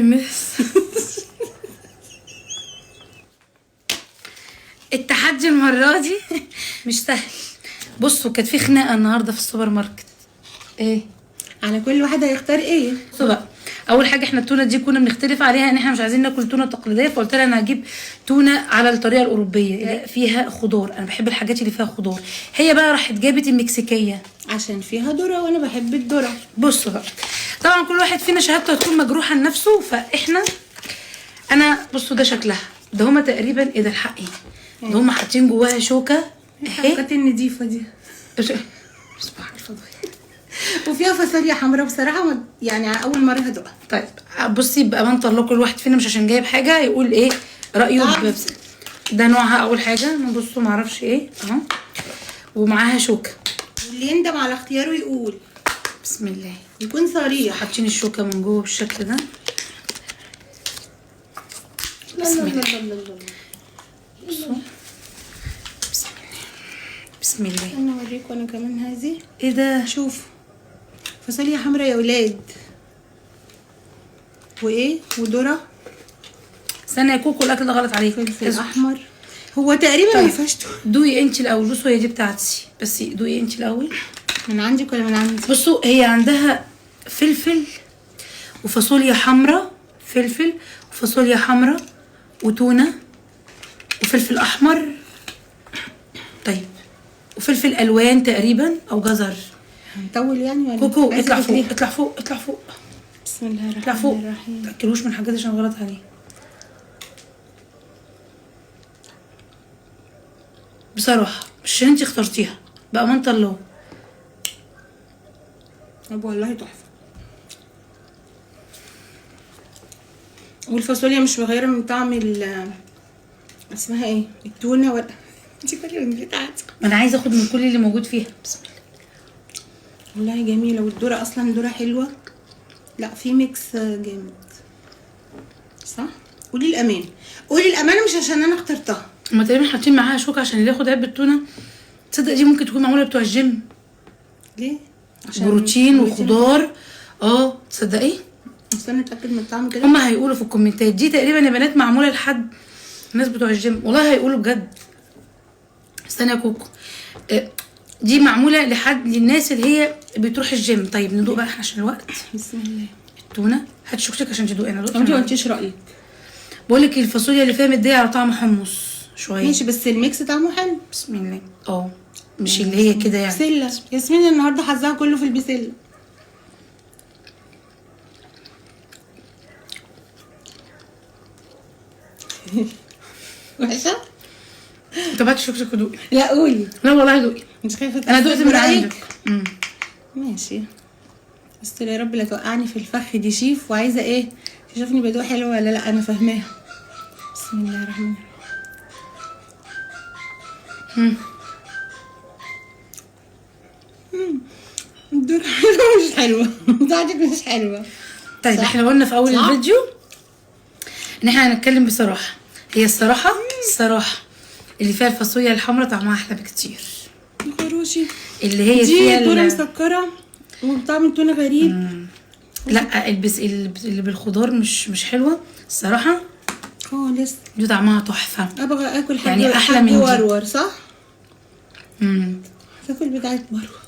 الناس. التحدي المرة دي مش سهل. بصوا، كانت في خناقة النهاردة في السوبر ماركت. ايه؟ على كل واحد هيختار ايه؟ بصوا بقى، اول حاجة احنا التونه دي كنا بنختلف عليها ان احنا مش عايزين ناكل تونه تقليدية، فقلت لها انا هجيب تونه على الطريقة الاوروبية اللي فيها خضار، انا بحب الحاجات اللي فيها خضار. هي بقى راحت جابت المكسيكيه عشان فيها ذره وانا بحب الذرة. بصوا بقى، طبعا كل واحد فينا شهادته هتكون مجروحة لنفسه، فاحنا انا بصوا ده شكلها، ده هما تقريبا ايه ده الحقي ده هما حاطين جواها شوكه اهي. الحركات النضيفه دي صباح الفضل. وفيها فاصوليا حمراء. بصراحة يعني اول مرة هدوقها. طيب بصي بامانه الله كل واحد فينا مش عشان جايب حاجة يقول ايه رايه. ده نوعها اول حاجة، نبصوا معرفش ايه اهو، ومعاها شوكه. واللي يندم على اختياره يقول بسم الله، يكون صريح. حاطين الشوكة من جوه بالشكل ده. بسم الله. بسم الله بسم الله. انا اوريكم انا كمان هذه. ايه ده؟ شوف فاصوليا حمراء يا ولاد، وايه وذره. استنى يا كوكو، الاكل ده غلط عليك. فلفل احمر. هو تقريبا طيب. ما فيهاش تونه. دوقي انت الاول. بصوا هي دي بتاعتي، بس دوقي انت الاول. من عندك ولا من عندي؟ بصوا هي عندها فلفل وفاصوليا حمراء، فلفل وفاصوليا حمراء وتونه وفلفل احمر، طيب وفلفل الوان تقريبا او جزر. هنطول يعني ولا كوكو اطلع فوق اطلع فوق اطلع فوق. بسم الله الرحمن اطلع فوق، الرحيم. ما تاكلوش من حاجات عشان غلط عليه. بصراحة مش عشان انتي اخترتيها بامانه الله. طب والله تحفة. والفاصوليا مش مغيرة من طعم ال اسمها ايه التونه ولا انتي كل من بتاعتي. ما انا عايزه اخد من كل اللي موجود فيها. بسم الله. والله جميلة، والذرة اصلا ذره حلوة. لا في mix جامد صح. قولي الامان، قولي الامانة، مش عشان انا اخترتها. هما تقريبا حاطين معاها شوكه عشان اللي ياخد علبة تونه. تصدق دي ممكن تكون معمولة بتوع الجيم. ليه؟ عشان بروتين وخضار. تصدقي؟ استنى اتاكد من الطعم كده. هما هيقولوا في الكومنتات دي تقريبا يا بنات معمولة لحد الناس بتوع الجيم، والله هيقولوا بجد. استنى يا كوكو، دي معمولة لحد للناس اللي هي بتروح الجيم. طيب ندوق بقى عشان الوقت. بسم الله. التونه هات شوكتك عشان تدوقي. انا دقت. انت ما قلتيش رايك. بقول لك الفاصوليا اللي فيها مديه على طعم حمص شوية. ماشي، بس ال mix طعمه حلو. بسم الله. مش اللي هي كده يعني. بسلة ياسمين النهارده حظها كله في البسله. وحشة؟ طب هاتي شوكتك ودوقي. لا قولي. لا والله دوقي. مش خايفة؟ انا دقت من عندك. ماشي، بس يا رب لا توقعني في الفخ دي. شيف وعايزه ايه؟ تشوفني بدوق حلو ولا لا؟ انا فاهماها. بسم الله الرحمن الرحيم. الدور حلوة مش حلوة؟ بتاعتك مش حلوة. طيب احنا قلنا في اول الفيديو ان احنا هنتكلم بصراحة. هي الصراحة الصراحة اللي فيها الفاصوليا الحمراء طعمها احلى بكتير. خروشي اللي هي دي فيها ذره مسكره وطعم التونه غريب. لا البس اللي بالخضار مش حلوة الصراحة خالص. دي طعمها تحفة. ابغى اكل حاجة يعني احلى من دي. ورور صح؟ تاكل بتاعت مروه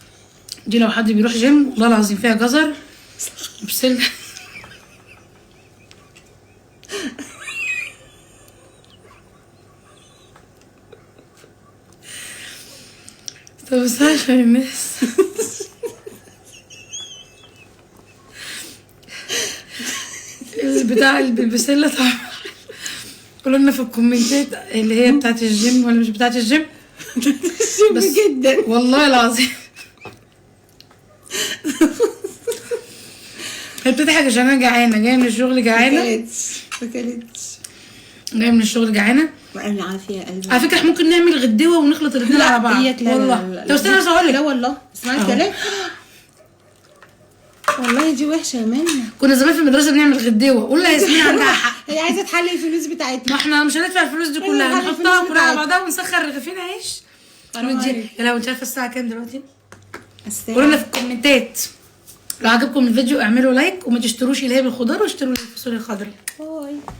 دي. لو حد بيروح جيم والله العظيم فيها جزر بسلة. طب بس عشان الناس البتاع البسله طبعا. قولوا لنا في الكومنتات اللي هي بتاعت الجيم ولا مش بتاعت الجيم. بس جدا والله العظيم هي بتضحك عشان انا جعانة، جاية من الشغل جعانة. ما كلتش. جاية من الشغل جعانة. العافية يا قلبي. على فكرة احنا ممكن نعمل غدوه ونخلط الاثنين على بعض. لا والله. طب استنى بس اقول لك. لا والله اسمعي الكلام. والله دي وحشة يا منى. كنا زمان في المدرسة بنعمل غدوه. قول لها ياسمين عندها حق. هي عايزه تحلي الفلوس بتاعتنا. ما احنا مش هندفع الفلوس دي كلها، نحطها كلها على بعضها ونسخن رغيفين عيش. يا لو انت عارفه الساعة كام دلوقتي؟ قولوا لنا في الكومنتات لو عجبكم الفيديو اعملوا like، وما تشتروش اللي هي بالخضار، واشتروا الفاصوليا الخضراء. bye.